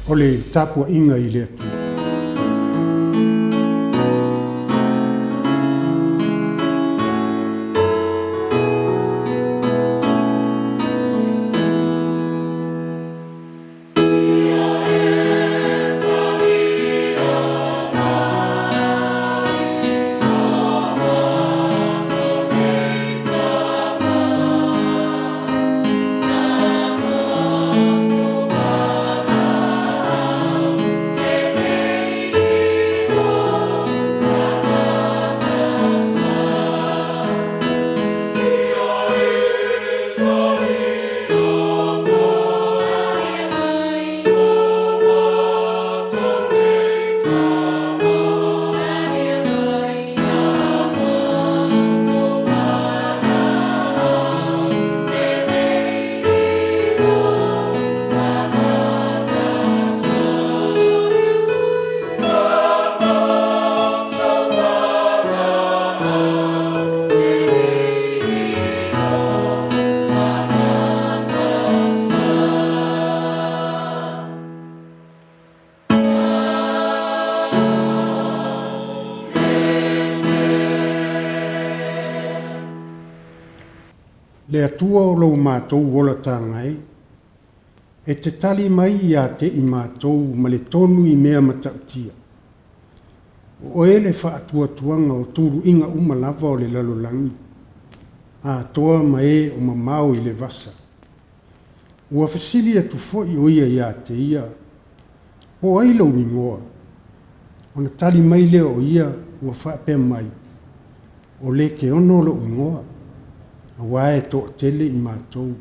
O le tapuaiga i le Atua. Le Atua o lo matou olataga e, e te tali mai ia te i matou ma le tonu i mea matautia. O oe le faatuatuaga o tuluiga uma lava o le lalolagi, atoa ma e o mamao i le vasa. Ua fesili atu foi o ia ia te ia, Po o ai lou igoa? Ona tali mai lea o ia ua faapea mai, O Lekeono lou igoa, auā e toatele i matou.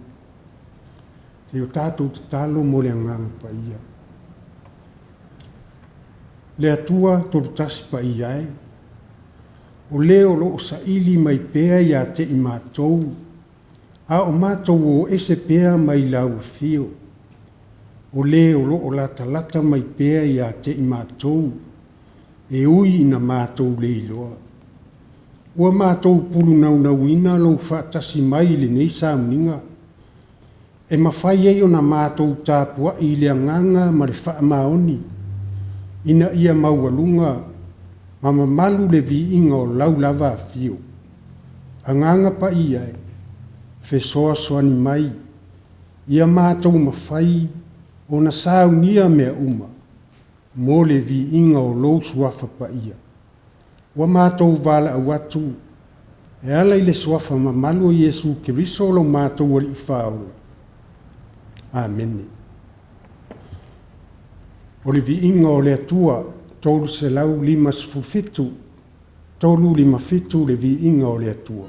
Se i o tatou tatalo mo le Agaga Paia. Le Atua Tolutasi Paia e, o Le o lo o saili mai pea ia te i matou, a o matou o ese pea mai Lau Afio, o Le o lo o latalata mai pea ia te i matou, e ui ina matou le iloa. Ua matou pulunaunauina Lou faatasi mai i lenei sauniga, e mafai ai ona matou tapuai i le agaga ma le faamaoni, ina ia maualuga ma mamalu le viiga o Lau lava Afio. Agaga Paia e, fesoasoani mai, ia matou mafai ona saunia mea uma mo le viiga o Lou Suafa Paia. Ua matou valaau atu e ala i le Suafa mamalu o Iesu Keriso lo matou Alii Faaola. Amene. O le viiga o le Atua, 357, 357 le viiga o le Atua.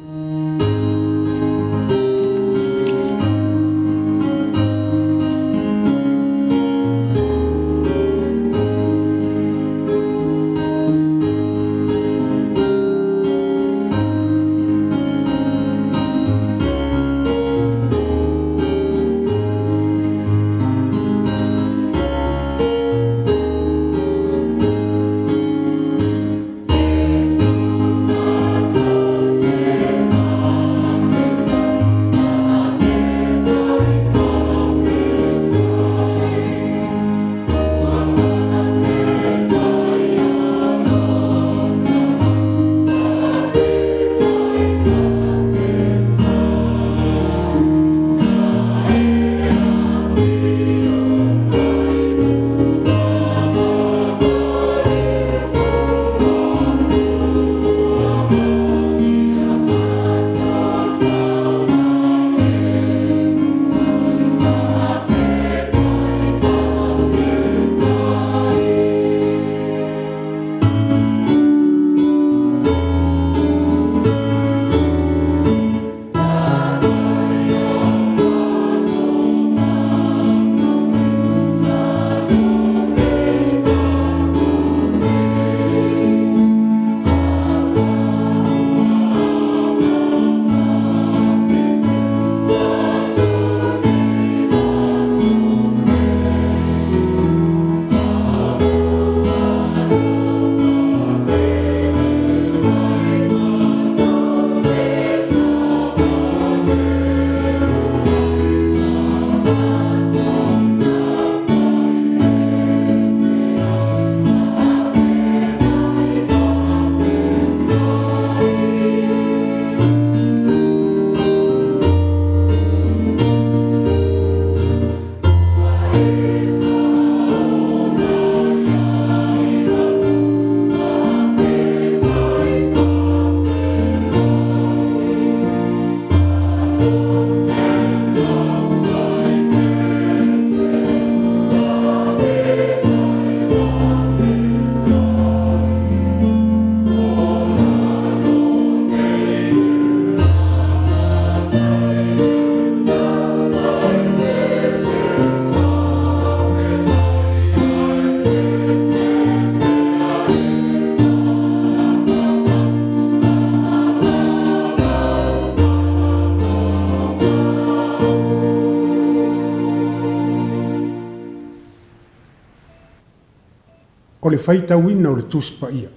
o le faitauina o le Tusi Paia.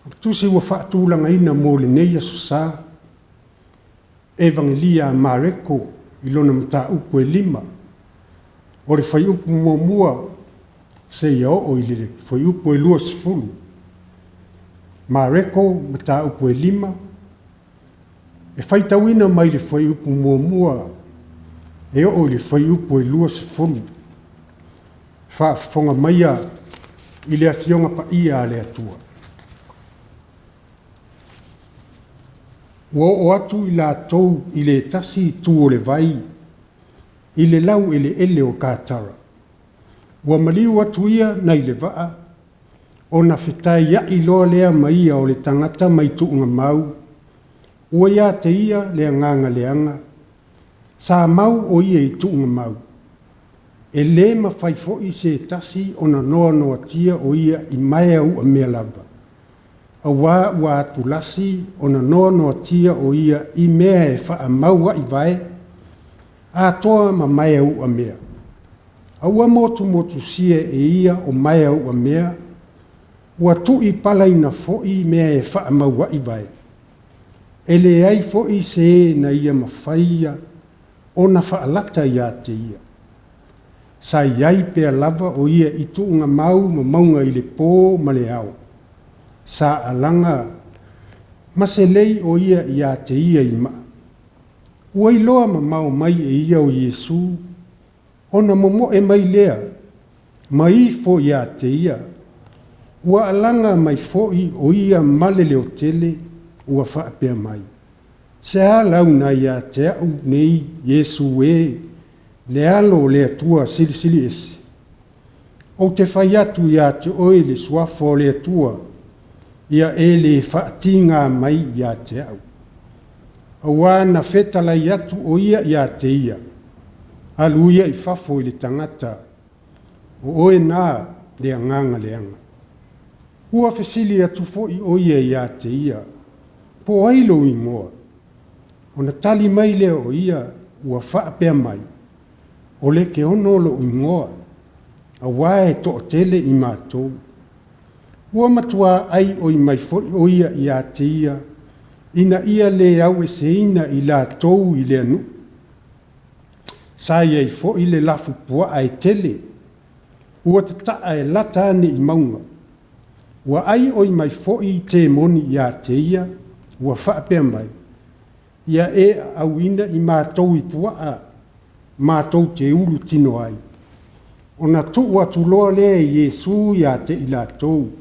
O le Tusi ua faatulagaina mo lenei Aso Sa, Evagelia a Mareko i lona mataupu e 5, o le fuaiupu muamua seia oo i le fuaiupu e 20. Mareko, mataupu e 5, e faitauina mai le fuaiupu muamua e oo i le fuaiupu e 20. Faafofoga maia i le Afioga Paia a le Atua. Ua oo atu i latou i le tasi itu o le vai i le laueleele o Katara. Ua maliu atu ia nai le vaa, ona fetaiai loa lea ma ia o le tagata mai tuugamau, ua ia te ia le agaga leaga, sa mau o ia i tuugamau. E le mafai foi se tasi ona noanoatia o ia i maea uamea lava, auā ua atulasi ona noanoatia o ia i mea e faamaua'ivae, atoa ma maea uamea. A ua motumotusia e ia o maea uamea, ua tu'ipalaina foi mea e faamaua'ivae. E leai foi se e na ia mafaia ona faalata ia te ia. Sa i ai pea lava o ia i tuugamau ma mauga i le pō ma le ao. Sa alaga ma selei o ia ia te ia i maa. Ua iloa mamao mai e ia o Iesu, ona momoe mai lea, ma ifo ia te ia. Ua alaga mai foi o ia ma le leotele, ua faapea mai, Se a lau na ia te a'u nei Iesu e, le Alo o le Atua Silisili Ese? Ou te fai atu ia te oe i le Suafa o le Atua, ia e lē faatigā mai ia te a'u. Auā na fetalai atu o ia ia te ia, alu ia i fafo i le tagata, o oe na le agaga leaga. Ua fesili atu foi o ia ia te ia, Po o ai lou igoa? Ona tali mai lea o ia, ua faapea mai, O Lekeono lo'u igoa, auā e toatele i matou. Ua matuā aioi mai foi o ia ia te ia, ina ia lē aueseina i latou i lea nuu. Sa i ai foi le lafupuaa e tele, ua tataa e lata ane i mauga. Ua aioi mai foi temoni ia te ia, ua faapea mai, Ia e aauina i matou i puaa, matou te ulutino ai. Ona tuu atu loa lea e Iesu ia te i latou.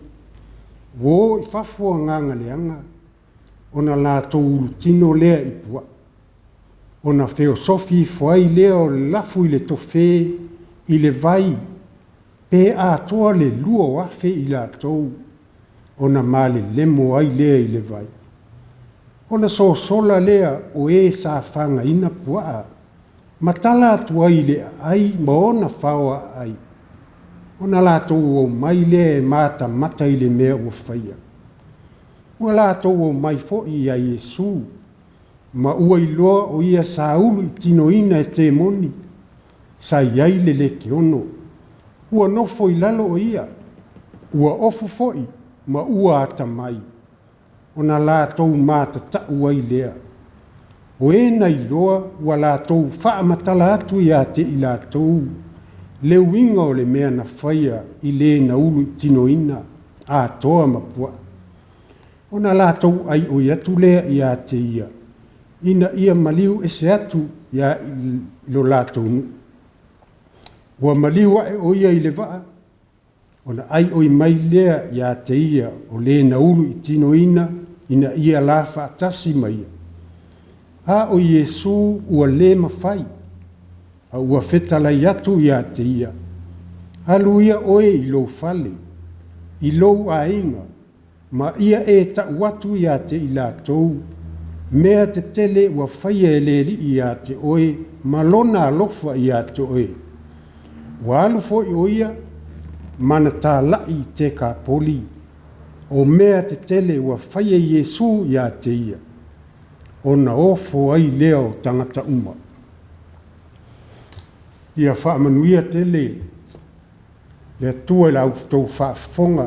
Ua o i fafo agaga leaga, ona latou ulutino lea i puaa. Ona feosofi ifo ai lea o le lafu i le tofe i le vai, pe atoa le 2,000 i latou, ona malelemo ai lea i le vai. Ona sosola lea o e sa fagaina puaa, ma tala atu ai i le aai ma ona faoaaai, ona latou omai lea e matamata i le mea ua faia. Ua latou omai foi ia Iesu, ma ua iloa o ia sa uluitinoina e temoni, sa i ai le lekeono. Ua nofo i lalo o ia, ua ofu foi ma ua atamai, ona latou matatau ai lea. O e na iloa ua latou faamatala atu ia te i latou le uiga o le mea na faia i le na uluitinoina atoa ma puaa. Ona latou aioi atu lea ia te ia, ina ia maliu ese atu ia i lo latou nuu. Ua maliu ae o ia i le vaa, ona aioi mai lea ia te ia o le na uluitinoina ina ia la faatasi ma ia. A o Iesu ua le mafai, a ua fetalai atu ia te ia, Alu ia oe i lou fale, i lou aiga, ma ia e tau atu ia te i latou, mea tetele ua faia e le Alii ia te oe ma lona alofa ia te oe. Ua alu foi o ia ma na talai i Tekapoli, o mea tetele ua faia e Iesu ia te ia, ona ofo ai lea o tagata uma. Ia faamanuia tele le Le Atua i la outou faafofoga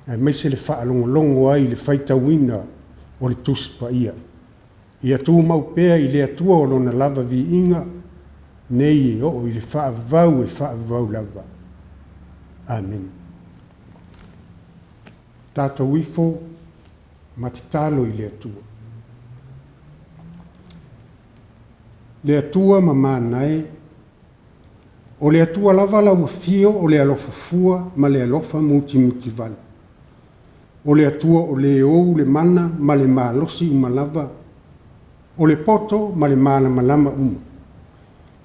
aemaise le faalogologo ai i le faitauina o le Tusi Paia. Ia tumau pea i le Atua o Lona lava viiga, nei e oo i le faavavau e faavavau lava. Amene. Tatou ifo ma tatalo i le Atua. Le Atua mamana e, o le Atua lava lau afio o le alofa fua ma le alofa mutimutivale. O le Atua o le ou le mana ma le malosi uma lava, o le poto ma le malamalama uma.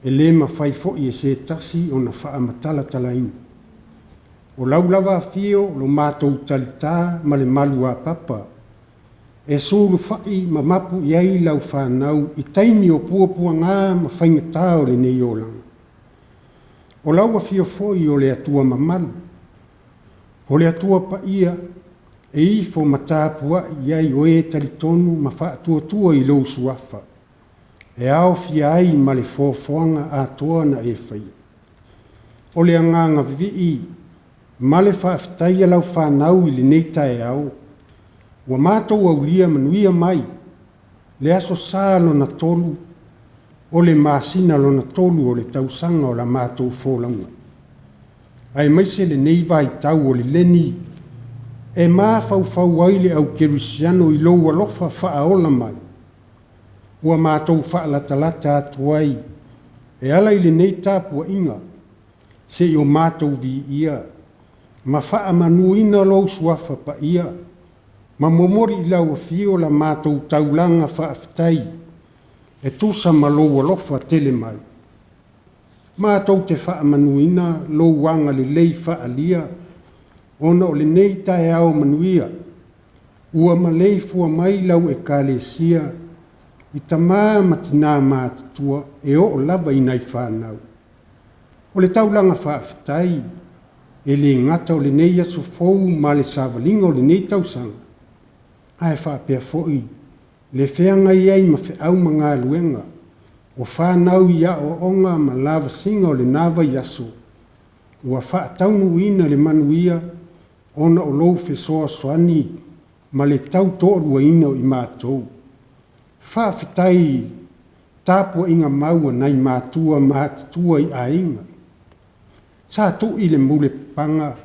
E le mafai foi e se tasi ona faamatalatalaina. O lau lava afio lo matou talitā ma le maluapapa e sulufai ma mapu i ai lau fanau i taimi o puapuaga ma faigata o lenei olaga. O lau afio foi o le Atua mamalu, o le Atua paia e ifo ma tapuai i ai o e talitonu ma faatuatua i lou suafa, e aofia ai ma le foafoaga atoa na e faia. O le agaga vivii ma le faafetai a lau fanau i lenei taeao, ua matou aulia manuia mai le Aso Sa lona 3 o le masina lona 3 o le tausaga o la matou folauga, aemaise lenei vaitau o le leni e mafaufau ai le au kerisiano i lou alofa faaola mai, ua matou faalatalata atu ai e ala i lenei tapuaiga se i o matou viia ma faamanuina lou suafa paia ma momoli i lau afio la matou taulaga faafetai e tusa ma lou alofa tele mai. Matou te faamanuina lou agalelei faaalia ona o lenei taeao manuia ua maleifua mai lau Ekalesia i tama ma tina matutua e oo lava i nai fanau. O le taulaga faafetai e le gata o lenei aso fou ma le savaliga o lenei tausaga, ae faapea foi le feagai ai ma feau ma galuega o fanau i aoaoga ma lavasiga o lena vaiaso, ua faataunuuina le manuia ona o lou fesoasoani ma le tautoaluaina o i matou. Faafetai i tapuaiga mau a nai matua matutua i aiga sa tui le mulepapaga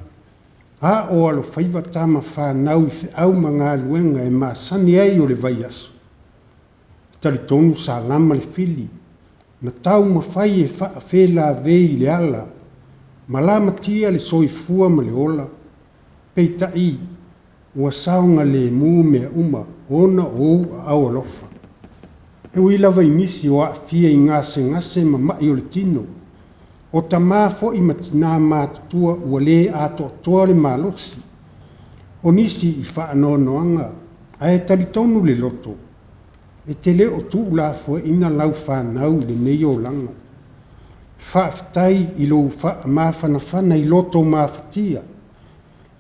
a o alofaiva tama fanau i feau ma galuega e masani ai o le vaiaso. E talitonu sa lama le fili na taumafai e faafelavei i le ala ma lamatia le soifua ma le ola, peitai ua saogalemu mea uma ona o ou aao alofa. E ui lava i nisi o aafia i gasegase ma mai o le tino, o tama foi ma tina matutua ua le atoatoa le malosi, o nisi i faanoanoaga ae talitonu le loto, e te le o tuulafoaiina lau fanau i lenei olaga. Faafetai i lou faamafanafana i loto mafatia,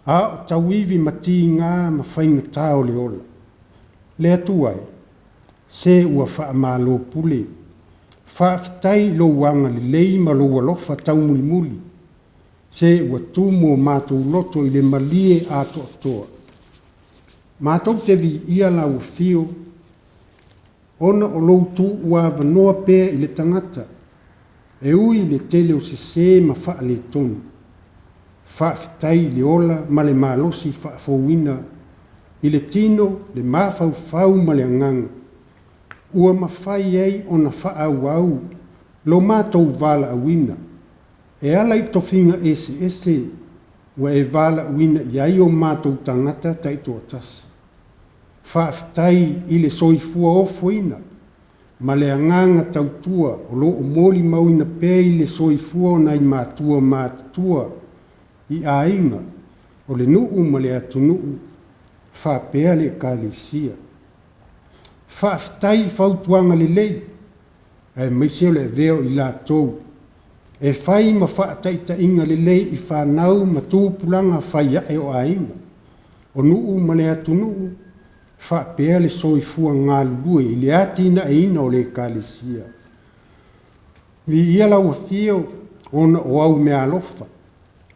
a o tauivi ma tiga ma faigata o le ola. Le Atua e, se ua faamalo pule. Faafetai i lou agalelei ma lou alofa taumulimuli, se ua tumu o matou loto i le malie atoatoa. Matou te viia lau afio ona o lou tuuavanoa pea i le tagata, e ui i le tele o sese ma faaletonu. Faafetai i le ola ma le malosi faafouina i le tino, le mafaufau ma le agaga, ua mafai ai ona faaauau lo matou valaauina e ala i tofiga eseese ua e valaauina i ai o matou tagata taitoatasi. Faafetai i le soifua ofoina ma le agaga tautua o lo o molimauina pea i le soifua o nai matua matutua i aiga, o le nuu ma le atunuu faapea le Ekalesia. Faafetai i fautuaga lelei aemaise o le avea o i latou e fai ma faataitaiga lelei i fanau ma tupulaga fai ae o aiga, o nuu ma le atunuu faapea le soifua galulue i le atinaeina o le Ekalesia. Viia lau Afio ona o au meaalofa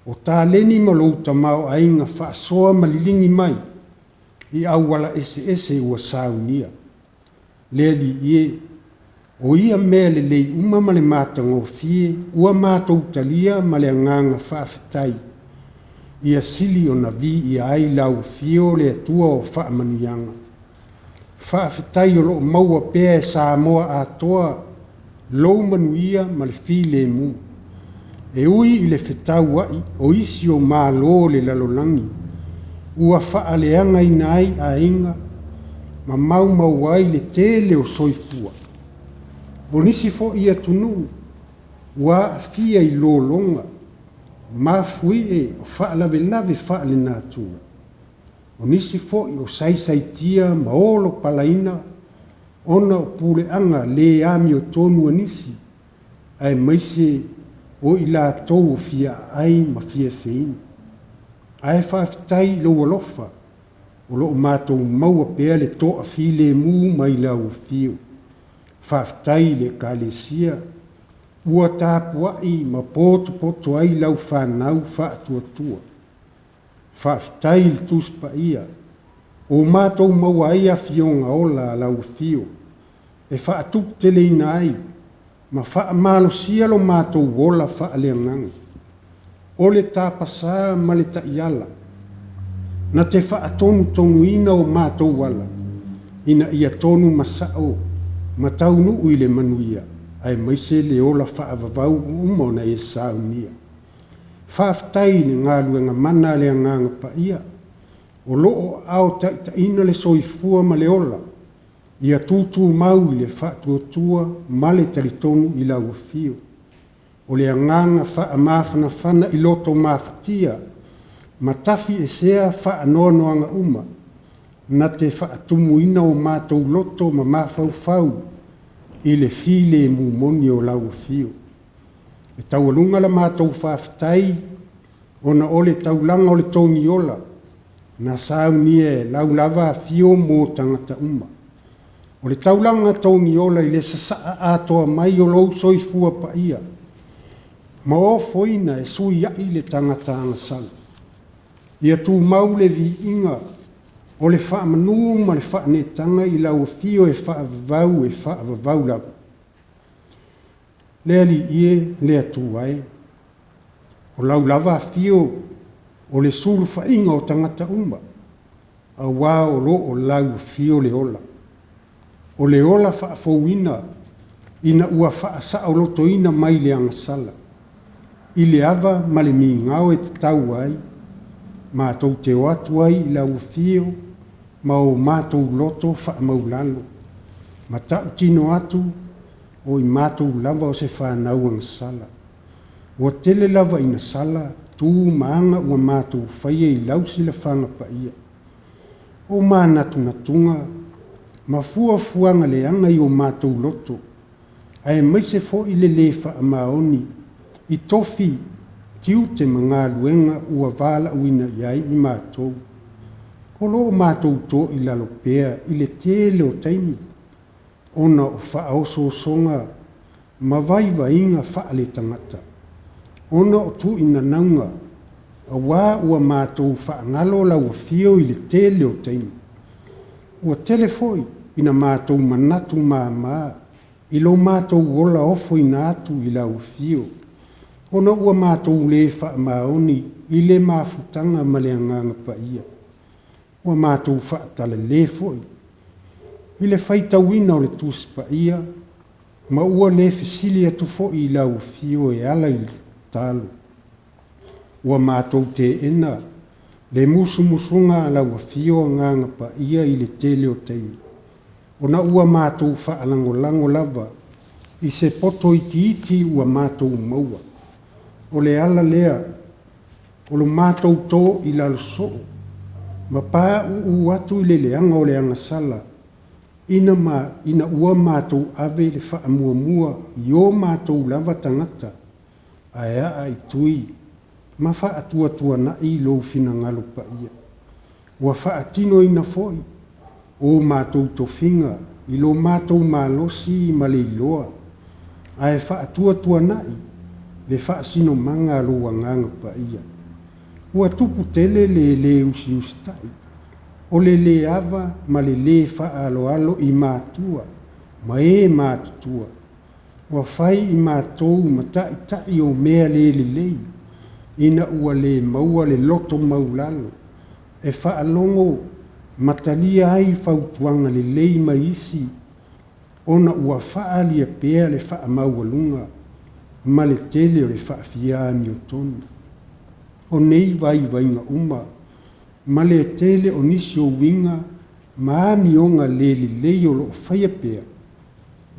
O taleni ma lou tamaoaiga faasoa ma liligi mai i auala eseese ua saunia. Le Alii e, o ia mea lelei uma ma le matagofie ua matou talia ma le agaga faafetai, ia sili ona viia ai lau afio le Atua o faamanuiaga. Faafetai o lo o maua pea e Samoa atoa lou manuia ma le filemu. E ui i le fetauai o isi o malo o le lalolagi ua faaleagaina ai aiga ma maumau ai le tele o soifua. O nisi foi atunuu ua aafia i lologa mafuie o faalavelave faale-natura. O nisi foi o saisaitia ma olopalaina ona o puleaga le amiotonu a nisi, aemaise o i latou o fia aai ma fia feinu. Ae faafetai i lou alofa o lo o matou maua pea le toafilemu mai lau afio. Faafetai i le Ekalesia ua tapuai ma potopoto ai lau fanau faatuatua. Faafetai i le Tusi Paia ua matou maua ai Afioga ola a lau afio e faatuputeleina ai ma faamalosia lo matou ola faaleagaga. O le tapasa ma le taiala na te faatonutonuina o matou ala ina ia tonu ma sao ma taunuu i le manuia aemaise le ola faavavau ua uma ona e saunia. Faafetai i le galuega mana a le Agaga Paia o lo o aao taitaiina le soifua ma le ola ia tutumau i le faatuatua ma le talitonu i lau afio. O le agaga faamafanafana i loto mafatia ma tafiesea faanoanoaga uma na te faatumuina o matou loto ma mafaufau i le filemu moni o lau afio. E taualuga la matou faafetai ona o le taulaga o le togiola na saunia e lau lava afio mo tagata uma. O le taulaga togiola i le sasaa atoa mai o lou soifua paia ma ofoina e suiai le tagata agasala. Ia tumau le viiga o le faamanu ma le faaneetaga i lau afio e faavavau e faavavau lava. Le Alii e, le Atua e, o lau lava afio o le sulufaiga o tagata uma, aua o lo o lau afio le ola. O le ola faafouina ina ua faasaolotoina mai le agasala, i le ava ma le migao e tatau ai, matou te o atu ai i lau afio ma o matou loto faamaualalo, ma tautino atu, o i matou lava o se fanau agasala. Ua tele lava ina sala tu ma aga ua matou faia i lau silafaga paia. O manatunatuga ma fuafuaga leaga i o matou loto, aemaise foi le lē faamaoni i tofi, tiute ma galuega ua valaauina i ai i matou. O lo o matou toilalo pea i le tele o taimi ona o faaososoga ma vaivaiga faaletagata, ona o tuinanauga, auā ua matou faagalo lau afio i le tele o taimi. Ua tele foi ina matou manatu mama i lo matou ola ofoina atu i lau afio, ona ua matou le faamaoni i le mafutaga ma le Agaga Paia. Ua matou faatalale foi i le faitauina o le Tusi Paia, ma ua le fesili atu foi i lau afio e ala i le tatalo. Ua matou teena le musumusuga a lau afio Agaga Paia i le tele o taimi, ona ua matou faalagolago lava i se poto itiiti ua matou maua. O le ala lea o lo matou toilalo soo ma pauu atu i le leaga o le agasala, ina ua matou ave le faamuamua i o matou lava tagata, ae aa i tui ma faatuatuanai lou finagalo paia. Ua faatinoina foi o matou tofiga i lo matou malosi ma le iloa, ae faatuatuanai le faasinomaga a lou Agaga Paia. Ua tupu tele le lē usiusita'i, o le lē ava ma le lē faaaloalo i matua ma e matutua. Ua fai i matou ma ta'ita'i o mea le lelei, ina ua le maua le loto maulalo e faalogo ma talia ai fautuaga lelei mai isi ona ua faaalia pea le faamaualuga ma le tele o le faafia amiotonu. O nei vaivaiga uma ma le tele o nisi o uiga ma amioga le lelei o loo faia pea,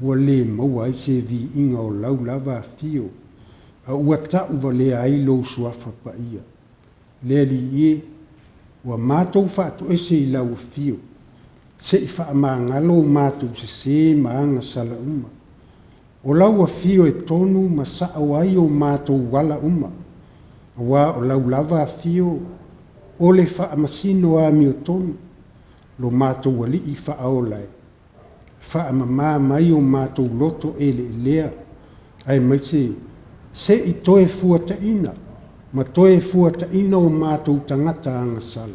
ua le maua ai se viiga o lau lava afio, a ua ta'uvalea ai lou Suafa Paia. Le Alii e, ua matou faatoese i lau Afio, se i faamagalo o matou sesē ma agasala uma. O lau Afio e tonu ma sa'o ai o matou ala uma, auā o lau lava Afio o le Faamasino amiotonu, lo matou Alii Faaola e. Faamamā mai o matou loto eleelea, aemaise se i toe fuata'ina ma toe fuata'ina o matou tagata agasala,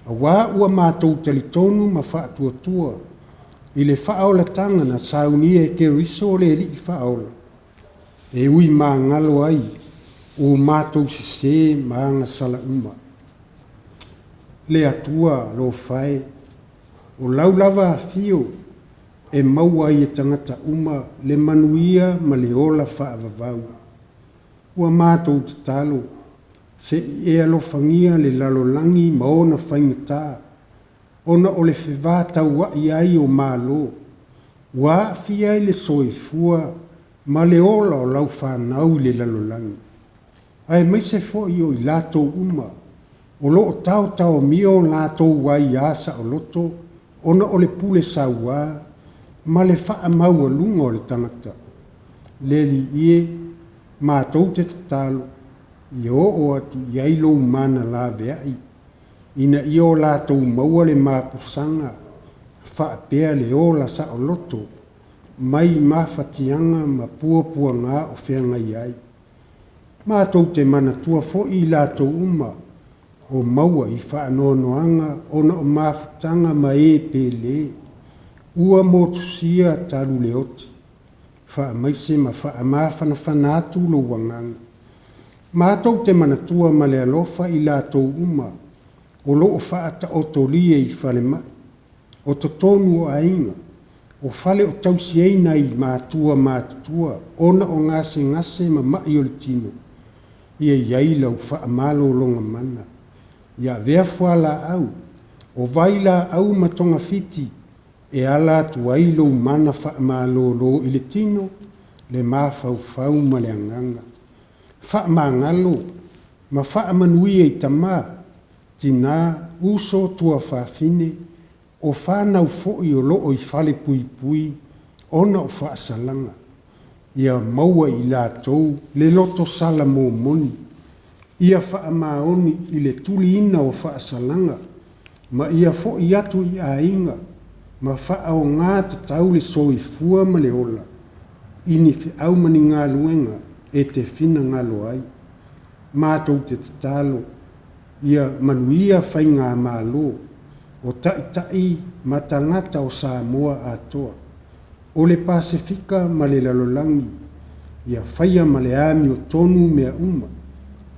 auā ua matou talitonu ma faatuatua i le faaolataga na saunia e Keriso o le Alii Faaola, e ui magalo ai o matou sesē ma agasala uma. Le Atua alofa e, o lau lava Afio e maua ai e tagata uma le manuia ma le ola faavavau. Ua matou tatalo, se i e alofagia le lalolagi ma ona faigata, ona o le fevataua'i ai o Malo, ua aafia ai le soifua ma le ola o lau fanau i le lalolagi, aemaise foi o i latou uma o lo o taotaomia o latou aiā saoloto ona o le pule sauā ma le faamaualuga o le tagata. Le Alii e, matou te tatalo, ia oo atu i ai lou mana laveai, ina ia o latou maua le mapusaga faapea le ola saoloto mai mafatiaga ma puapuagā o feagai ai. Matou te manatua foi i latou uma o maua i faanoanoaga ona o mafutaga ma e pele ua motusia talu le oti. Faamaise ma faamafanafana atu lou agaga. Matou te manatua ma le alofa i latou uma o lo o faataotolia i falemai, o totonu o aiga, o fale o tausi ai nai matua matutua ona o gasegase ma mai o le tino, ia i ai lau faamalologa mana. Ia avea fualaau, o vailaau ma togafiti e ala atu ai lou mana faamalolo i le tino, le mafaufau ma le agaga. Faamagalo ma faamanuia i tama, tina, uso, tuafafine, o fanau foi o lo o i falepuipui ona o faasalaga. Ia maua e i latou le loto sala momoni, ia faamaoni i le tuliina o faasalaga ma ia foi atu i aiga ma faaaogā tatau le soifua ma le ola i ni feau ma ni galuega e te finagalo ai. Matou te tatalo ia manuia faigamalo o Taitai ma tagata o Samoa atoa, o le Pasefika ma le lalolagi, ia faia ma le amiotonu mea uma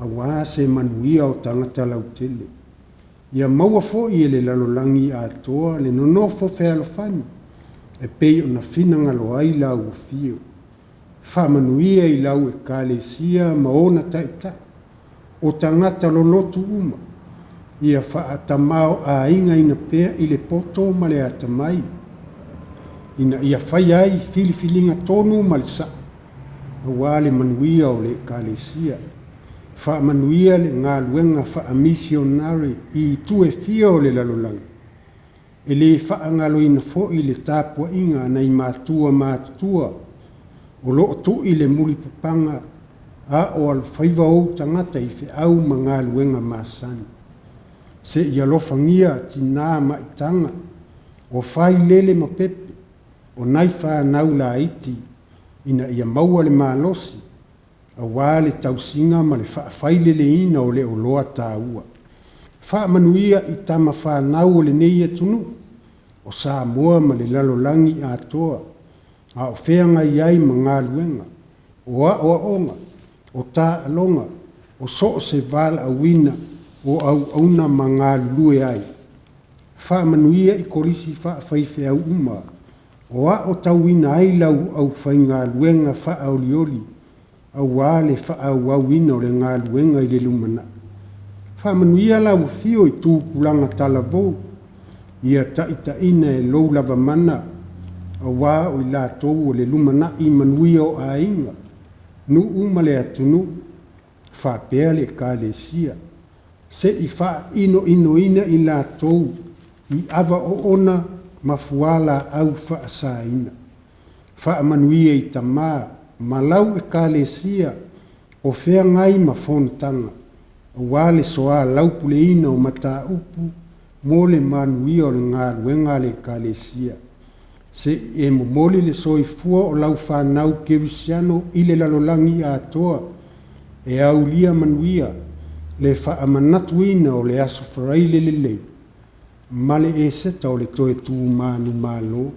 auā se manuia o tagata lautele. Ia maua foi e le lalolagi atoa le nonofo fealofani e pei ona finagalo ai lau Afio. Faamanuia i lau Ekalesia ma ona taitai, o tagata lolotu uma, ia faatamaoaigaina pea i le poto ma le atamai, ina ia faia ai filifiliga tonu ma le sa'o aua le manuia o le Ekalesia. Faamanuia le galuega faamisionare i itu e fia o le lalolagi. E le faagaloina foi le tapuaiga a nai matua matutua o lo o tui le mulipapaga a o alofaiva ou tagata i feau ma galuega masani. Se i alofagia tinā maitaga o failele ma pepe o nai fanau laiti ina ia maua le malosi. aua le tausiga ma le faafaileleina o le oloa taua. Faamanuia i tama fanau o lenei atunuu o Samoa ma le lalolagi atoa, a o feagai ai ma galuega, o aoaoga, o taaloga, o so o se valaauina o auauna ma galulue ai. Faamanuia i Kolisi faafaifeau uma o aotauina ai lau aufaigaluega faaolioli aua le faaauauina o le galuega i le lumanai. Faamanuia lau afio i tupulaga talavou, ia taitaiina e lou lava mana, aua o i latou o le lumanai manuia o aiga, nuu ma le atunuu faapea le Ekalesia. Se i faailoiloina i latou i ava oona ma fualaau faasaina. Faamanuia i tama ma lau Ekalesia o feagai ma fonotaga aua le soalaupuleina o mataupu mo le manuia o le galuega a le Ekalesia. Se i e momoli le soifua o lau fanau kerisiano i le lalolagi atoa e aulia manuia le faamanatuina o le Aso Faraile lelei ma le Eseta o le toe tu manumalo.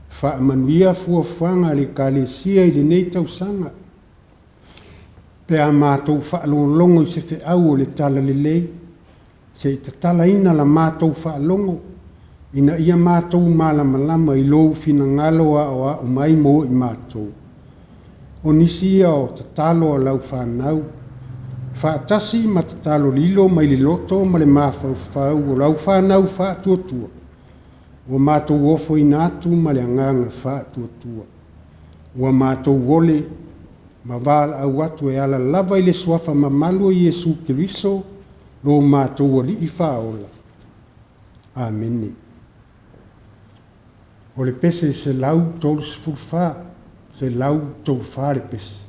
Faamanuia fuafuaga a le Ekalesia i lenei tausaga pe a matou faalogologo i se feau o le Talalelei, se i tatalaina la matou faalogo ina ia matou malamalama i lou finagalo aoao mai mo i matou. O nisi ia o tatalo a lau fanau, faatasi ma tatalo lilo mai le loto ma le mafaufau o lau fanau faatuatua, ua matou ofoina atu ma le agaga faatuatua. Ua matou ole ma valaau atu e ala lava i le suafa mamalu o Iesu Keriso lo matou Alii Faaola. Amene. O le pese 134, 134 le pese.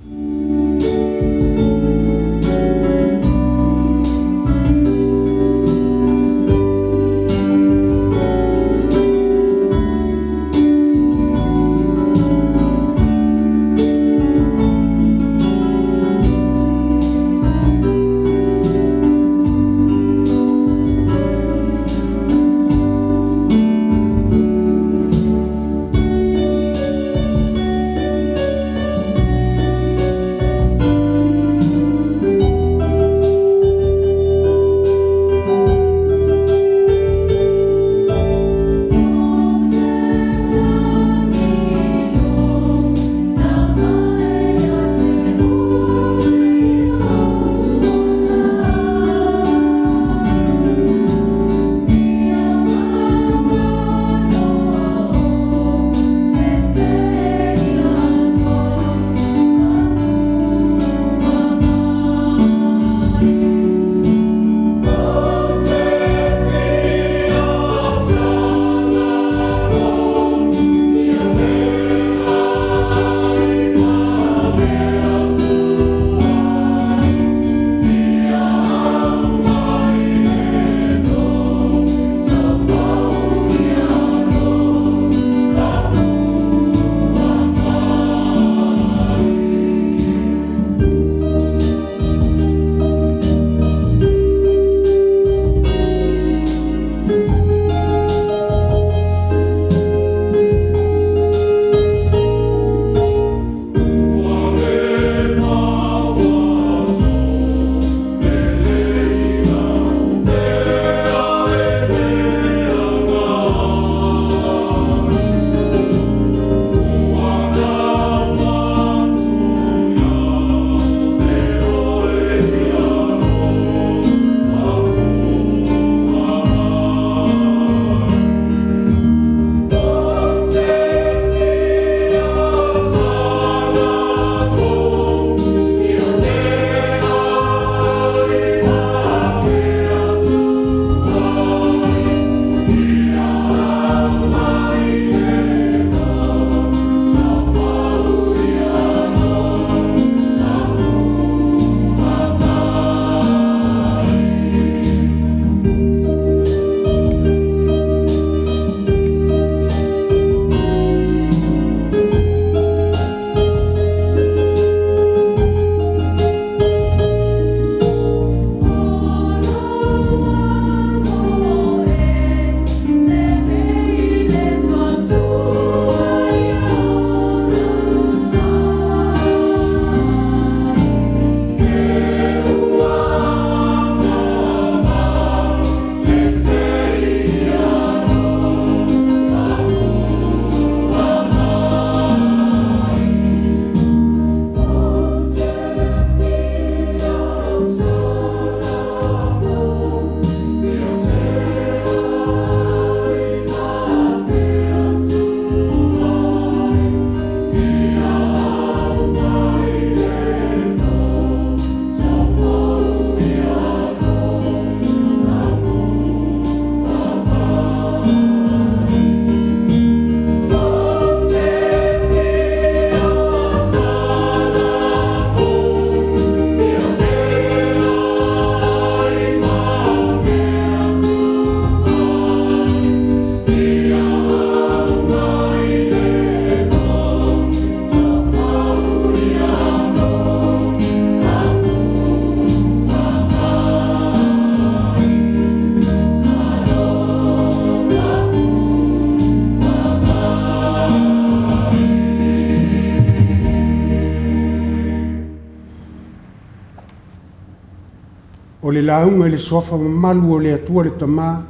O le lauga i le Suafa mamalu o le Atua le Tama,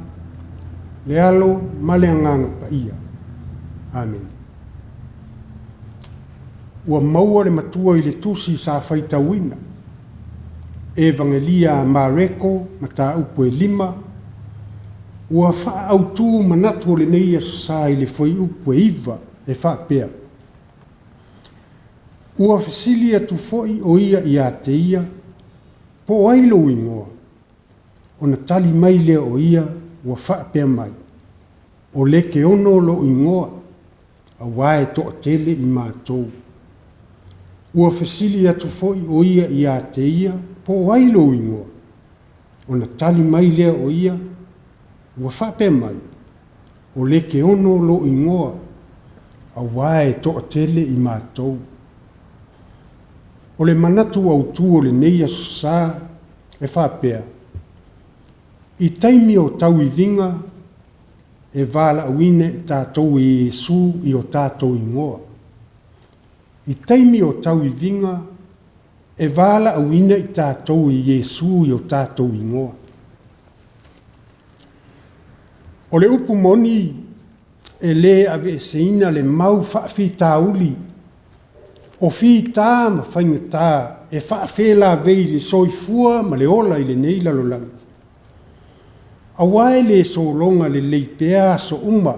le Alo ma le Agaga Paia. Amene. Ua maua le matua i le tusi sa faitauina, Evagelia a Mareko, mataupu e 5, ua faaautu manatu o lenei Aso Sa i le fuaiupu e 9 e faapea, Ua fesili atu foi o ia ia te ia, po o ai lou igoa? Ona tali mai lea o ia ua faapea mai, O Lekeono lou igoa, auā e toatele i matou. Ua fesili atu foi o ia ia te ia, po o ai lou igoa? Ona tali mai lea o ia ua faapea mai, O Lekeono lou igoa, auā e toatele i matou. O le manatu autu o lenei Aso Sa e faapea, i taimi o tauiviga, e valaauina i tatou e Iesu i o tatou igoa. I taimi o tauiviga, e valaauina i tatou e Iesu i o tatou igoa. O le upu moni, e le aveeseina le mau faafitauli o fita ma faigata e faafelavei i le soifua ma le ola i lenei lalolagi, aua e le sologa lelei pea aso uma,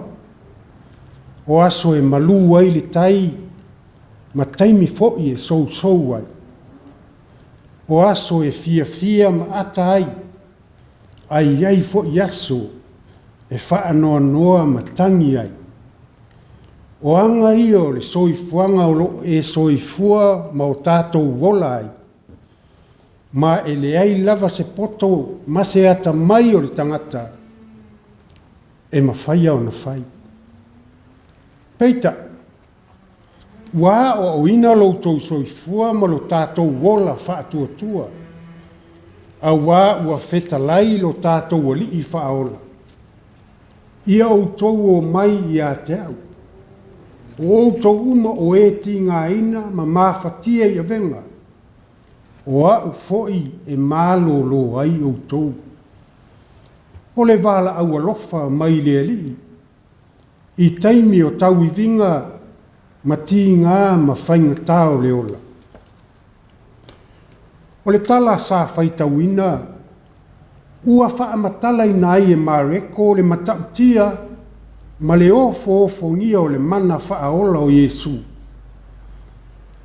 o aso e malu ai le tai ma taimi foi e sousou ai, o aso e fiafia ma ata ai, ae i ai foi aso e faanoanoa ma tagi ai. O aga ia o le soifuaga o lo o e soifua ma o tatou ola ai, ma e leai lava se poto ma se atamai o le tagata e mafaia ona fai. Peitai, ua aoaoina lo outou soifua ma lo tatou ola faatuatua, auā ua fetalai lo tatou Alii Faaola, ia outou o mai ia te a'u, o outou uma o e tigaina ma mafatia i avega, o a'u foi e malōlō ai outou. O le valaau alofa mai le Alii i taimi o tauiviga ma tigā ma faigata o le ola. O le tala sa faitauina ua faamatalaina ai e Mareko le matautia ma le ofoofogia o le mana faaola o Iesu.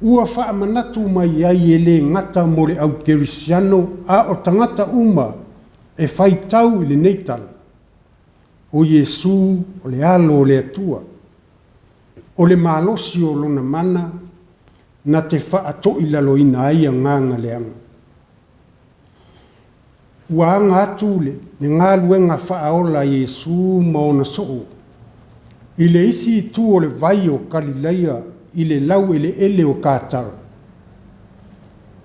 Ua faamanatu mai ai e le gata mo le au kerisiano a o tagata uma e faitau i lenei tala, o Iesu o le Alo o le Atua, o le malosi o lona mana na te faatoilaloina ai agaga leaga. Ua aga atu le galuega faaola a Iesu ma ona soo i le isi itu o le vai o Kalilaia i le laueleele o Katara,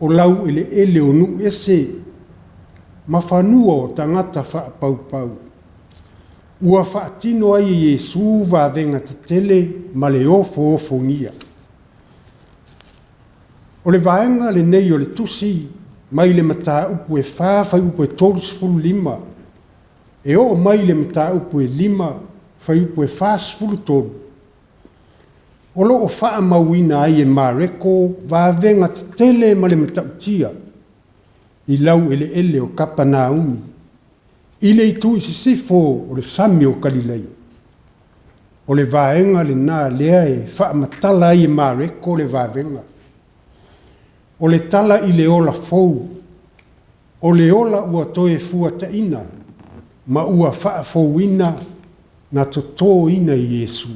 o laueleele o nuu ese ma fanua o tagata faapaupau. Ua faatino ai e Iesu vavega tetele ma le ofoofogia. O le vaega lenei o le tusi mai le mataupu e 4 fuaiupu e 35 e oo mai le mataupu e 5 fuaiupu e 43, o lo o faamauina ai e Mareko vavega tetele ma le matautia i laueleele o Kapanaumi i le itu i sisifo o le sami o Kalilaia. O le vaega lena lea e faamatala ai e Mareko le vavega. O le tala i le ola fou, o le ola ua toe fuataina ma ua faafouina na totōina e Iesu.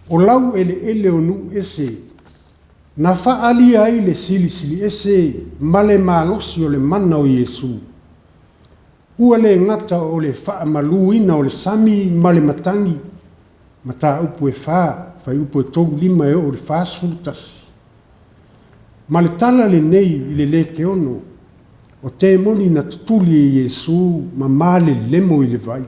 O laueleele o nuu ese na faaalia ai le silisiliese ma le malosi o le mana o Iesu. Ua le gata o le faamaluina o le sami ma le matagi, mataupu e 4, fuaiupu e 35 e oo i le 41. Ma le tala lenei i le Lekeono, o temoni na tutuli e Iesu ma malelemo i le vai.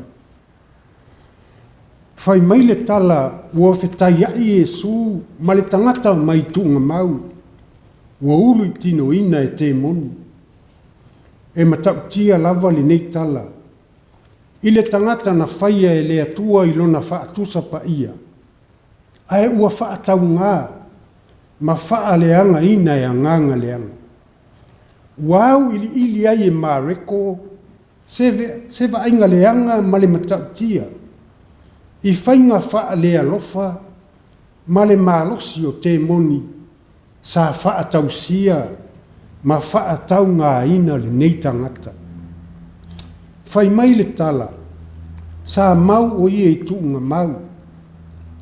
Fai mai le tala ua fetaiai Iesu ma le tagata mai tuugamau, ua uluitinoina e temoni. E matautia lava lenei tala i le tagata na faia e le Atua i lona faatusa paia, ae ua faatauga ma faaleagaina e agaga leaga. Ua auiliili ai e Mareko se, se vaaiga leaga ma le matautia i faiga faalealofa ma le malosi o temoni sa faatausia ma faataugaina lenei tagata. Fai mai le tala, sa mau o ia i tuugamau,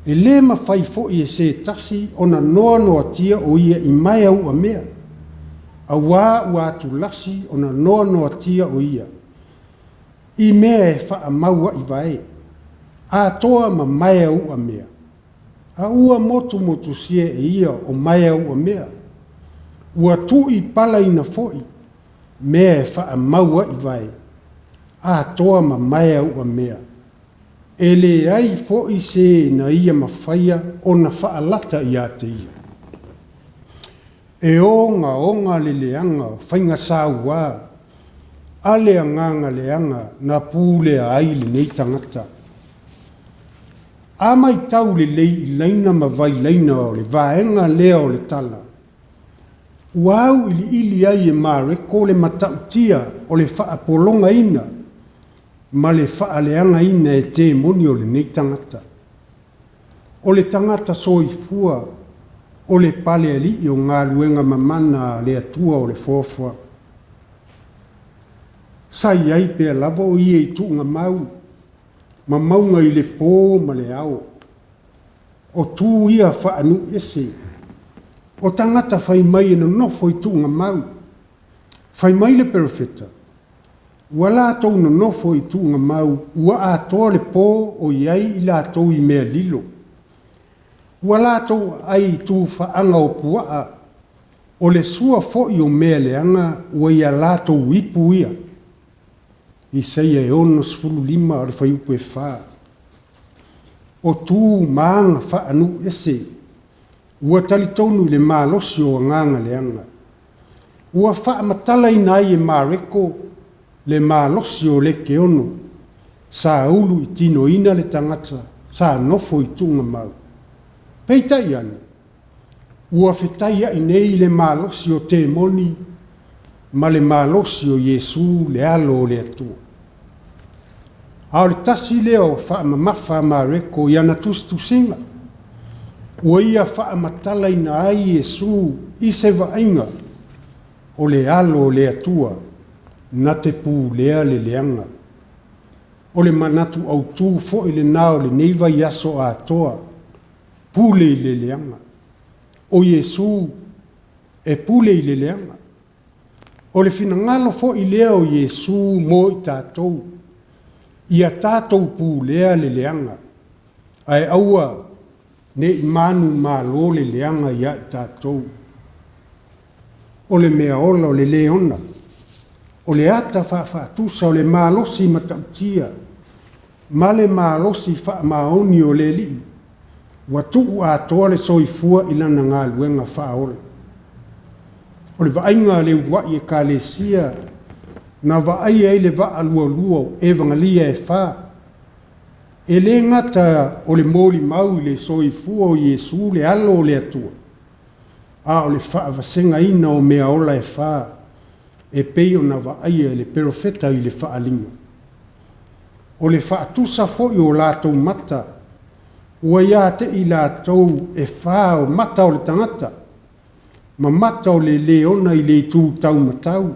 e le mafai foi e se tasi ona noanoatia o ia i maea uamea, auā ua atulasi ona noanoatia o ia i mea e faamaua'ivae, atoa ma maea uamea, a ua motumotusia e ia o maea uamea, ua tuuipalaina foi mea e faamaua'ivae, atoa ma maea uamea, e leai foi se na ia mafaia ona faalata iā te ia. E ogaoga le leaga o faiga sauā a le agaga leaga na pulea ai lenei tagata. A matau lelei i laina ma vailaina o le vaega lea o le tala, ua auiliili ai e Mareko le matautia o le faapologaina ma le faaleagaina e temoni o lenei tagata. O le tagata soifua o le palealii o galuega mamana a le Atua o le foafoaga. Sa i ai pea lava o ia i tuugamau ma mauga i le pō ma le ao. O tu ia faanuu ese, o tagata fai mai e nonofo i tuugamau. Fai mai le perofeta, ua latou nonofo i tuugamau ua atoa le pō o i ai i latou i mea lilo. Ua latou aai i tufaaga o puaa, o le sua foi o mea leaga ua ia latou ipu ia. Isaia e 65 o le fuaiupu e 4. O tu ma aga faanuu ese, ua talitonu i le malosi o agaga leaga. Ua faamatalaina ai e Mareko le malosi o Lekeono sa uluitinoina le tagata sa nofo i tuugamau. Peitai ane, ua fetaiai nei le malosi o temoni ma le malosi o Iesu le Alo o le Atua. A o le tasi lea o faamamafa a Mareko i ana tusitusiga, ua ia faamatalaina ai Iesu i se vaaiga o le Alo o le Atua na te pulea le leaga. O le manatu autū foi lenā o lenei vaiaso atoa, pule i le leaga. O Iesu e pule i le leaga. O le finagalo foi lea o Iesu mo i tatou, ia tatou pulea le leaga, ae aua ne i manumalo le leaga ia i tatou. O le meaola o le leona, o le ata faafaatusa o le malosi matautia ma le malosi faamaoni o le Alii, ua tuu atoa le soifua i lana galuega faaola. O le vaaiga a le uluai Ekalesia na vaaia ai le vaalualua o evagalia e fa, e le gata o le molimau i le soifua o Iesu le Alo o le Atua, a o le faavasegaina o meaola e fa e pei ona vaaia e le perofeta i le faaaliga. O le faatusa foi o latou mata, ua ia te i latou e fa o mata o le tagata, ma mata o le leona i le itu taumatau,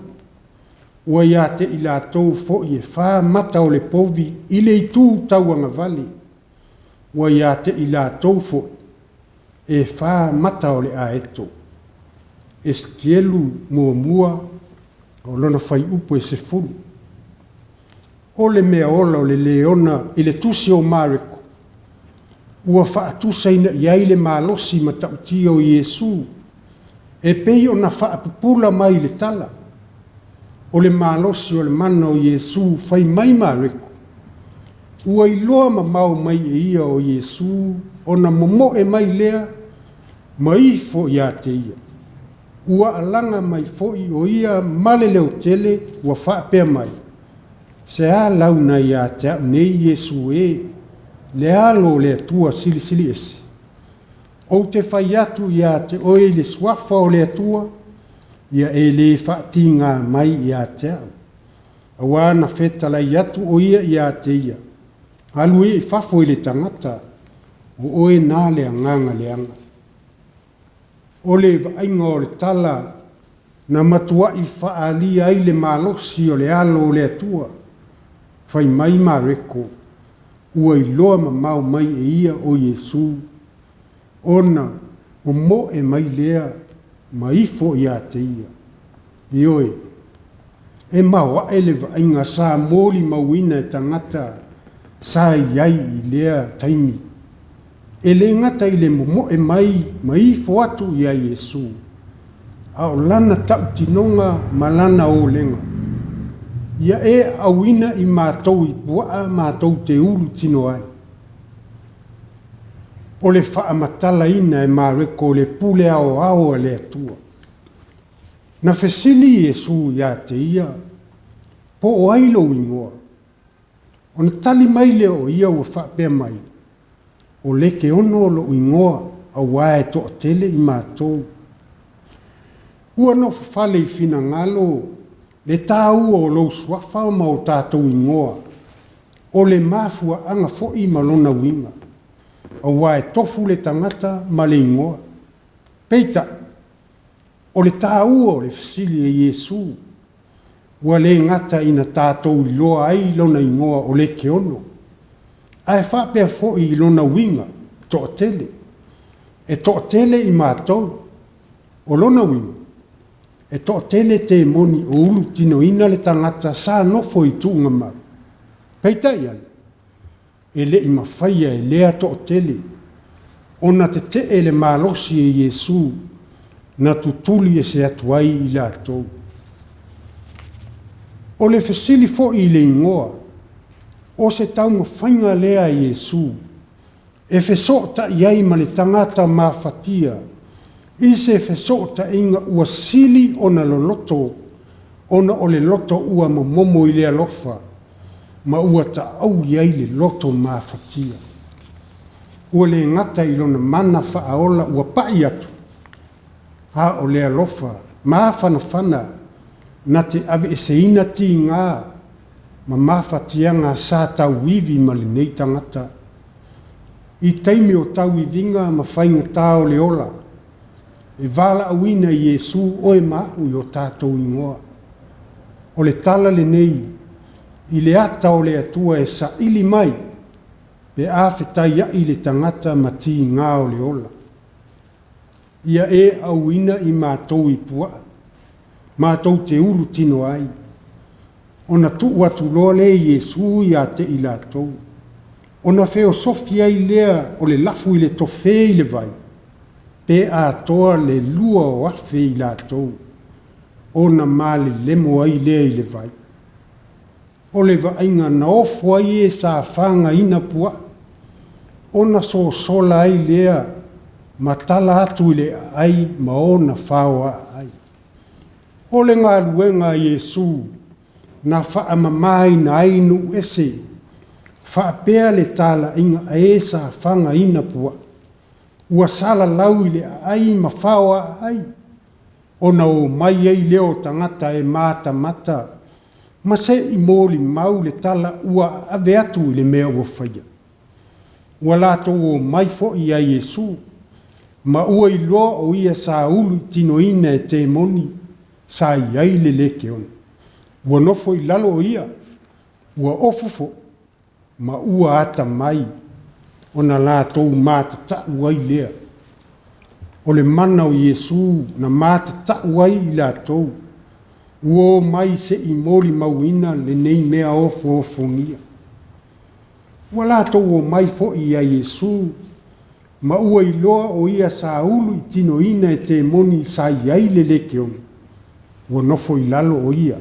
ua ia te i latou foi e fa mata o le povi i le itu tauagavale, ua ia te i latou foi e fa mata o le aeto. Esekielu 1, o lona fuaiupu e 10. O le meaola o le leona i le tusi o Mareko, ua faatusaina i ai le malosi matautia o Iesu e pei ona faapupula mai i le tala. O le malosi o le mana o Iesu, fai mai Mareko, ua iloa mamao mai e ia o Iesu ona momoe mai lea ma ifo ia te ia. Ua alaga mai foi o ia ma le leotele ua faapea mai, Se a lau na ia te a'u nei Iesu e, le Alo o le Atua Silisili Ese? Ou te fai atu ia te oe i le Suafa o le Atua, ia e lē faatigā mai ia te a'u. Auā na fetalai atu o ia ia te ia, Alu ia i fafo i le tagata, o oe na le agaga leaga. O le vaaiga o le tala na matua'i faaalia ai le malosi o le Alo o le Atua, fai mai Mareko, ua iloa mamao mai e ia o Iesu, ona momo'e mai lea ma ifo ia te ia. Ioe, e maoae le vaaiga sa molimauina e tagata sa i ai i lea taimi. E le gata i le momo'e mai ma ifo atu iā Iesu, a o lana tautinoga ma lana olega, ia e aauina i matou i puaa matou te ulu tino ai. O le faamatalaina e Mareko o le pule aoao a le Atua. Na fesili Iesu ia te ia, Po o ai lou igoa? Ona tali mai lea o ia ua faapea mai, O Lekeono lo'u igoa, auā e toatele i matou. Ua nofofale i finagalo le tāua o lou suafa ma o tatou igoa, o le mafuaaga foi ma lona uiga, auā e tofu le tagata ma le igoa. Peitai, o le tāua o le fesili e Iesu, ua le gata ina tatou iloa ai lona igoa o Lekeono, ae faapea foi i lona uiga, toatele. E toatele i matou. O lona uiga, e toatele temoni o ulutinoina le tagata sa nofo i tuugamau. Peitai ane, e le i mafaia e lea toatele ona tete'e le malosi e Iesu na tutuli ese atu ai i latou. O le fesili foi i le igoa, o se taumafaiga lea a Iesu e fesootai ai ma le tagata mafatia i se fesootaiga ua sili ona loloto ona o le loto ua momomo i le alofa ma ua taaui ai le loto mafatia. Ua le gata i lona mana faaola ua pa'i atu, a o le alofa mafanafana na te aveeseina tigā ma mafatiaga sa tauivi ma lenei tagata. I taimi o tauiviga ma faigata o le ola, e valaauina e Iesu oe ma a'u i o tatou igoa. O le tala lenei i le ata o le Atua e saili mai pe a fetaiai le tagata ma tigā o le ola. Ia e auina i matou i puaa, matou te ulu tino ai. Ona tuu atu loa lea e Iesu ia te i latou. Ona feosofi ai lea o le lafu i le tofē i le vai, pe atoa le 2,000 i latou, ona malelemo ai lea i le vai. O le vaaiga na ofo ai e sa fagaina puaa, ona sosola ai lea ma tala atu i le aai ma ona fao aai. O le galuega a Iesu na faamamāina ai nuu ese, faapea le talaiga a e sa fagaina puaa, ua salalau i le aai ma fao aai, ona omai ai lea o tagata e matamata ma se i molimau le tala ua ave atu i le mea ua faia. Ua latou omai foi ia Iesu, ma ua iloa o ia sa uluitinoina e temoni sa i ai le lekeono. Ua nofo i lalo o ia, ua ofu foi, ma ua atamai, ona latou matatau ai lea. O le mana o Iesu na matatau ai i latou, ua omai se i molimauina lenei mea ofoofogia. Ua latou omai foi ia Iesu, ma ua iloa o ia sa uluitinoina e temoni sa i ai le lekeono, ua nofo i lalo o ia,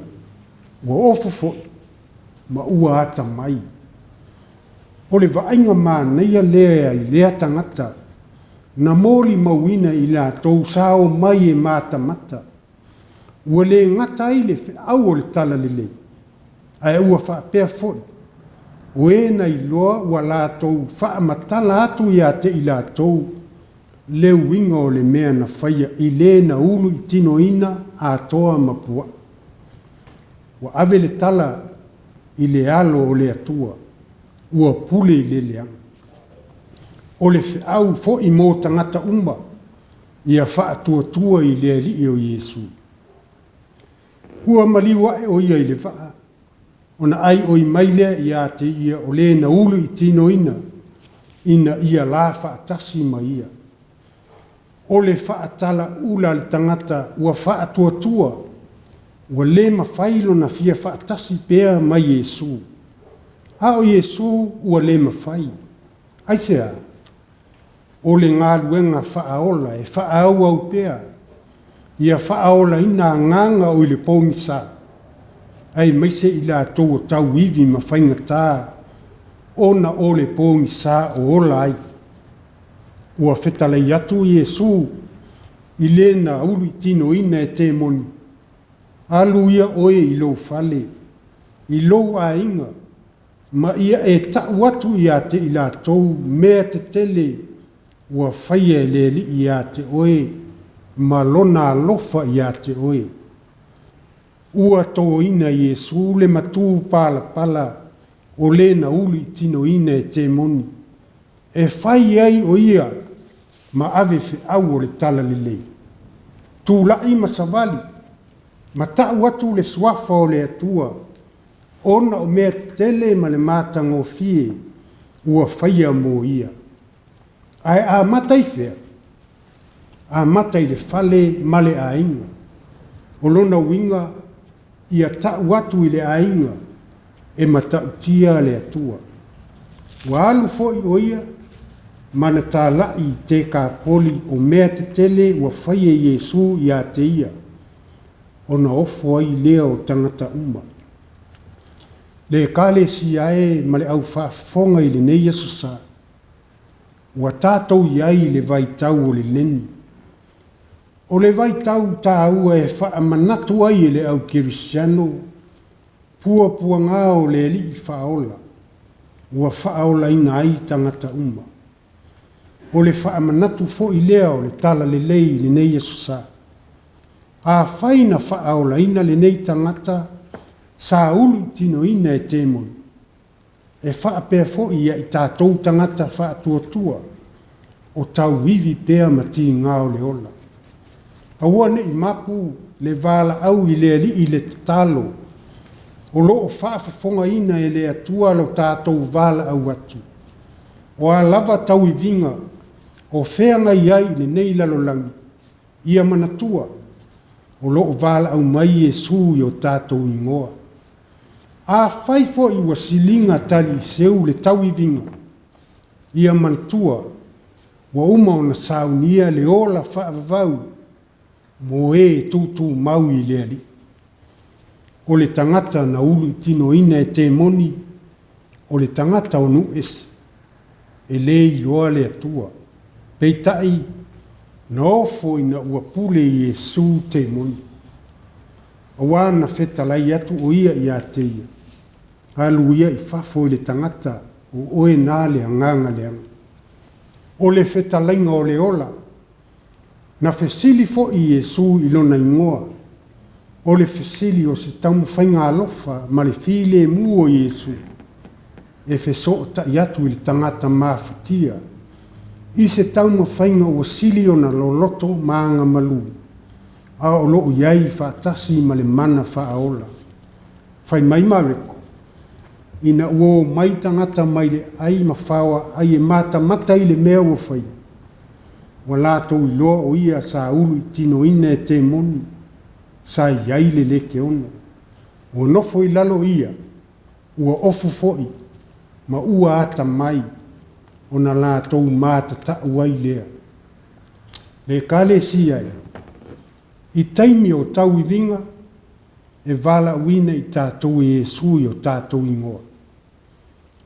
ua ofu foi, ma ua atamai. O le vaaiga manaia lea i lea tagata, Na molimauina i latou sa omai e matamata, ua le gata ai le feau o le Talalelei, ae ua faapea foi, o e na iloa ua latou faamatala atu ia te i latou le uiga o le mea na faia i le na uluitinoina atoa ma puaa. Ua ave le tala i le Alo o le Atua, ua pule i le leaga. O le feau foi mo tagata uma, ia faatuatua i le Alii o Iesu. Ua maliu ae o ia i le vaa, ona aioi mai lea ia te ia o le na uluitinoina, ina ia la faatasi ma ia. O le faatalauula a le tagata ua faatuatua, ua le mafai lona fia faatasi pea ma Iesu. A o Iesu ua le mafai. Aisea? O le galuega faaola e faaauau pea, ia faaolaina agaga o i le pogisa, aemaise i latou o tauivi ma faigata ona o le pogisa o ola ai. Ua fetalai atu Iesu i le na uluitinoina e temoni, Alu ia oe i lou fale, i lou aiga, ma ia e tau atu ia te i latou mea tetele ua faia e le Alii ia te oe ma lona alofa ia te oe. Ua toina e Iesu le matupalapala o le na uluitinoina e temoni, e fai ai o ia ma ave feau o le Talalelei. Tulai ma savali, ma tau atu le suafa o le Atua, ona o mea tetele ma le matagofie ua faia mo ia. Ae amata i fea? Amata i le fale ma le aiga. O lona uiga, ia tau atu i le aiga e matautia le Atua. Ua alu foi o ia ma na talai i Tekapoli o mea tetele ua faia e Iesu ia te ia, ona ofo ai lea o tagata uma. Le Ekalesia e ma le au faafofoga i lenei Aso Sa, ua tatou i ai i le vaitau o le leni. O le vaitau taua e faamanatu ai e le au kerisiano puapuaga o le Alii Faaola ua faaolaina ai tagata uma. O le faamanatu foi lea o le Talalelei i lenei Aso Sa. Afai na faaolaina lenei tagata sa uluitinoina e temoni, e faapea foi ia i tatou tagata faatuatua o tauivi pea ma tiga o le ola. Aua ne i mapu le valaau i le Alii i le tatalo, o lo o faafofogaina e le Atua lo tatou valaau atu. O a lava tauiviga o feagai ai i lenei lalolagi, ia manatua, o lo o valaau mai Iesu i o tatou igoa. Afai foi ua siliga taliiseu le tauiviga, ia manatua, ua uma ona saunia le ola faavavau mo e e tutumau i le Alii. O le tagata na uluitinoina e temoni, o le tagata o nuu ese, e le iloa le Atua. Peitai, na ofo ina ua pule e Iesu temoni, auā na fetalai atu o ia ia te ia, Alu ia i fafo i le tagata, o oe na le agaga leaga. O le fetalaiga o le ola. Na fesili foi Iesu i lona igoa. O le fesili o se taumafaiga alofa ma le filemu o Iesu e fesootai atu i le tagata mafatia i se taumafaiga ua sili ona loloto ma agamalu, a o lo o i ai faatasi ma le mana faaola. Fai mai Mareko, Ina ua omai tagata mai le aai ma faoa ai e matamata i le mea ua faia, ua latou iloa o ia sa uluitinoina e temoni, sa i ai le lekeona. Ua nofo i lalo ia, ua ofu foi, ma ua atamai, ona latou matatau ai lea. Le Ekalesia e, i taimi o tauiviga, e valaauina i tatou e Iesu i o tatou igoa.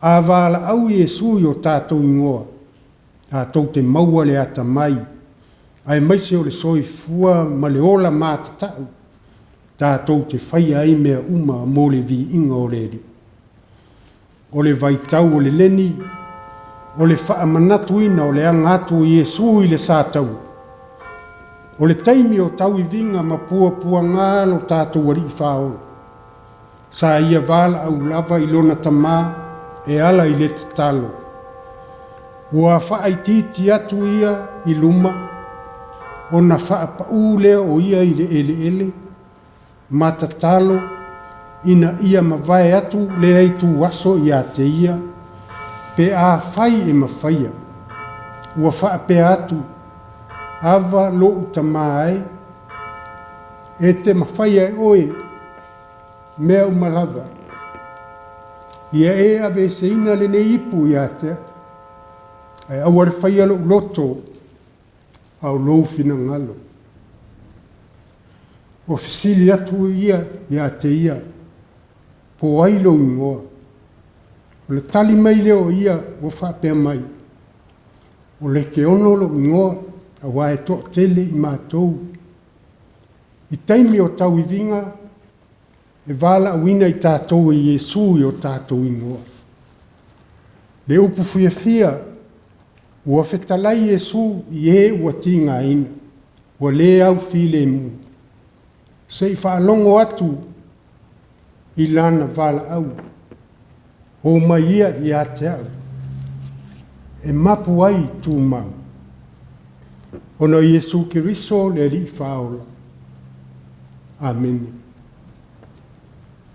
A valaau Iesu i o tatou igoa, Tatou te maua le atamai, aemaise o le soifua ma le ola matatau tatou te faia ai mea uma mo le viiga o le Alii. O le vaitau o le leni, o le faamanatuina o le aga atu o Iesu i le sataua, o le taimi o tauiviga ma puapuaga lo tatou Alii Faaola, sa ia valaau lava i lona Tama e ala i le tatalo. Ua faaitiiti atu ia i luma, ona faapaū lea o ia i le eleele ma tatalo ina ia mavae atu lea ituaso ia te ia, pe afai e mafaia. Ua faapea atu, Ava lou Tama e, e te mafaia e oe mea uma lava. Ia e aveeseina lenei ipu ia te a'u, ae aua le faia lo'u loto, a o lou finagalo. Ua fesili atu ia ia te ia, Po o ai lou igoa? Ona tali mai lea o ia ua faapea mai, O Lekeono lou igoa, aua e toatele i matou. I taimi o tauiviga, e valaauina i tatou e Iesu i o tatou igoa. Le upu fiafia, ua fetalai Iesu i e ua tigaina, ua le aufilemu, se i faalogo atu i lana valaau, O mai ia ia te au, e mapu ai tumau, ona o Iesu Keriso le Alii Faaola. Amene.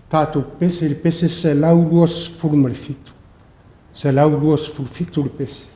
Tatou pese i le pese 127, 127 le pese.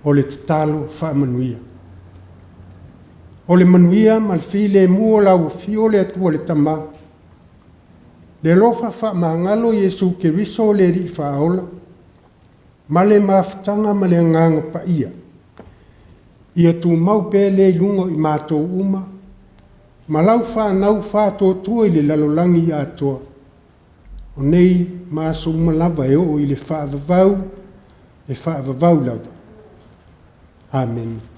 O le tatalo faamanuia. O le manuia ma le filemu o lau Afio le Atua le Tama, le alofa faamagalo o Iesu Keriso le Alii Faaola, ma le mafutaga ma le Agaga Paia, ia tumau pea lea i luga o i matou uma ma lau fanau faatuatua i le lalolagi atoa, o nei ma aso uma lava e oo i le faavavau, e faavavau lava. Amene.